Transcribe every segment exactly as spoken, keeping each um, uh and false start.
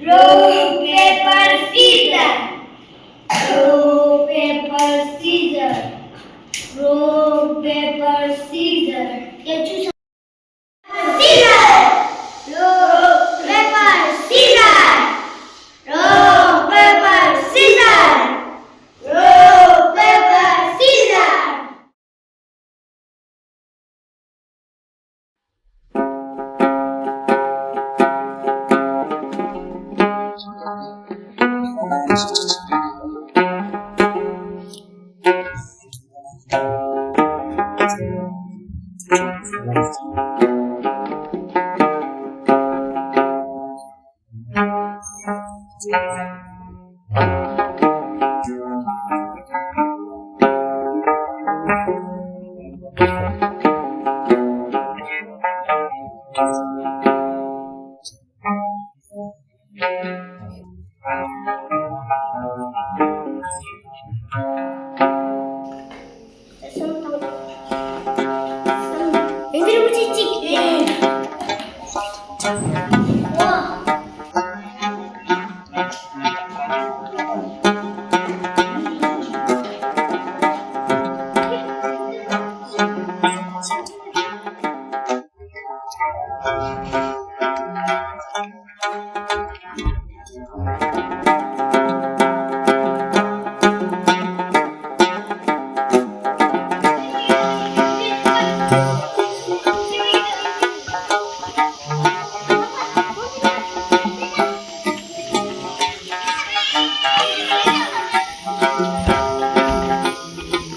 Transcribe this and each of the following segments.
Rock, paper, scissor. Rock, paper, scissor. Rock, paper, scissor. Scissor. Rock, paper, scissor. Rock, paper, scissor. Rock, paper, scissor.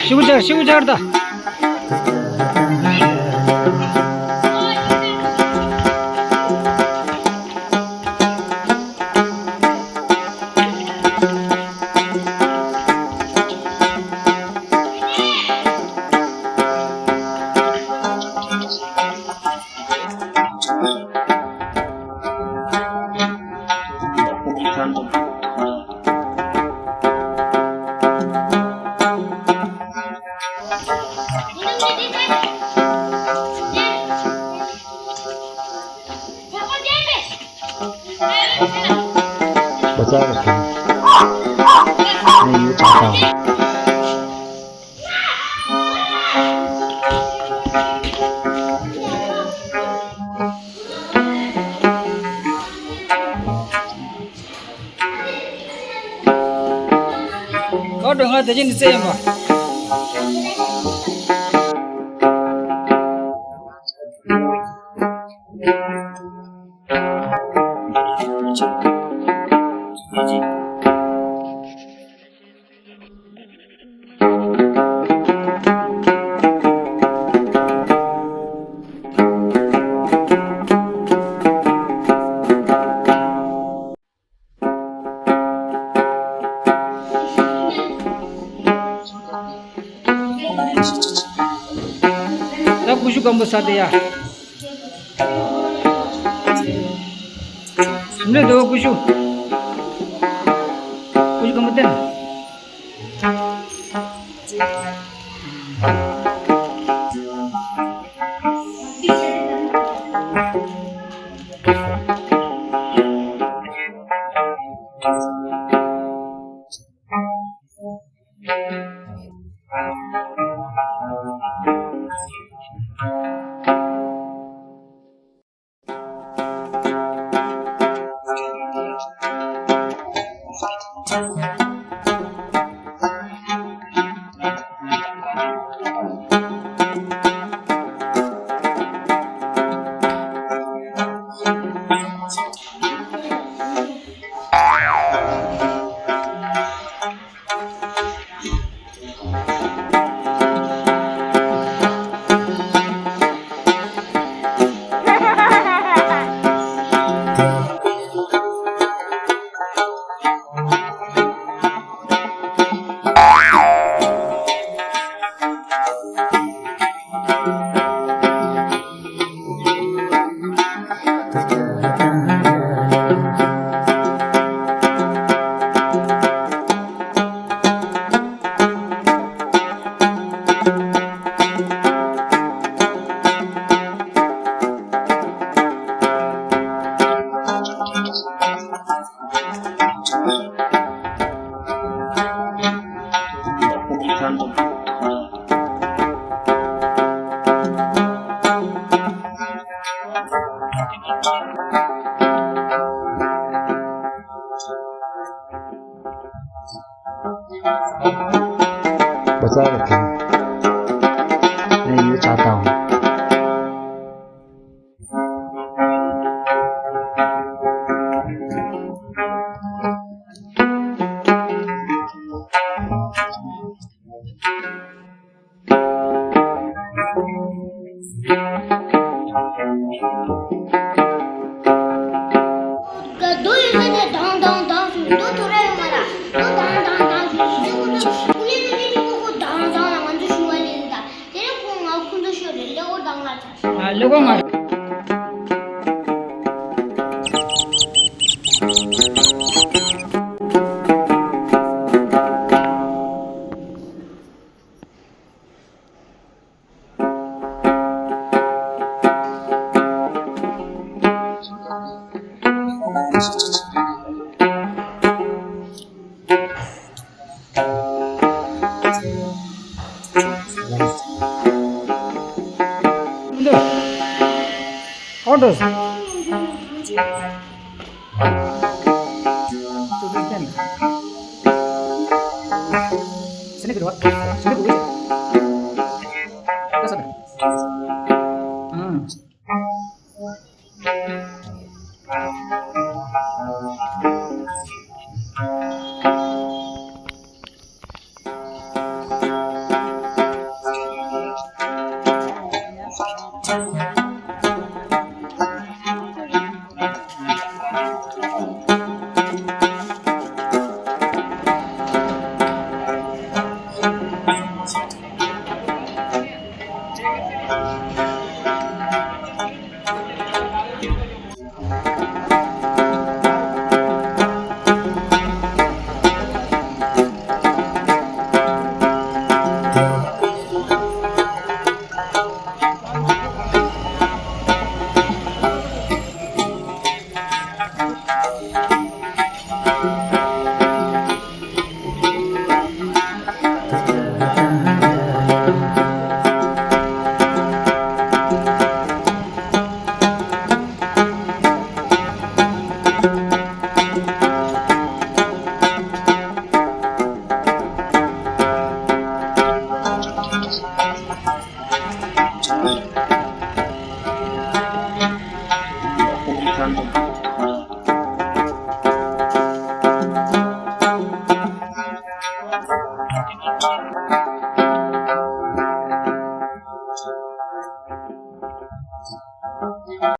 ཤི་བོ་སྦྱར། ཤི་བོ་སྦྱར་ད། ག་འགྲོ། ང་དེ་བཞིན་དུ་བཙལ་ཡིན་པ། ད་ཀུ་ཤུ་སྐམ་པོ་ཟ་དེ་ཡ། མི་འདུག་ཀུ་ཤུ། ཀུ་ཤུ་སྐམ་པོ་བསྟན། What's that? Okay. Hey, you chop down. རྡོ་ཡོད་ས་ནས་ལྡང་ལྡང་ལྡང་ཞུ། རྡོ་ཐོ་རེ་ཡོད་མ་ར། རྡོ་ལྡང་ལྡང་ལྡང་ཞུ། ཡིན་ཚེ་ཁོ་ཚོ་ཀུ་ལེ་ལེ་ལེ་ལེ་ཁོ་ཁོ་ལྡང་ལྡང་ལ་ང་ཚོ་ཞུ་བ་ལེན་ད། དེ་ནས་ཁོ་ང་ཁོ་ཚོ་ཤོར་རེད། ཀླད་ཀོར་ལྡང་ལ་ཆ། ཨ། ཀླད་ཀོར་མ། Orders. Sini kedua. Sini kedua. Ke sana. Hmm.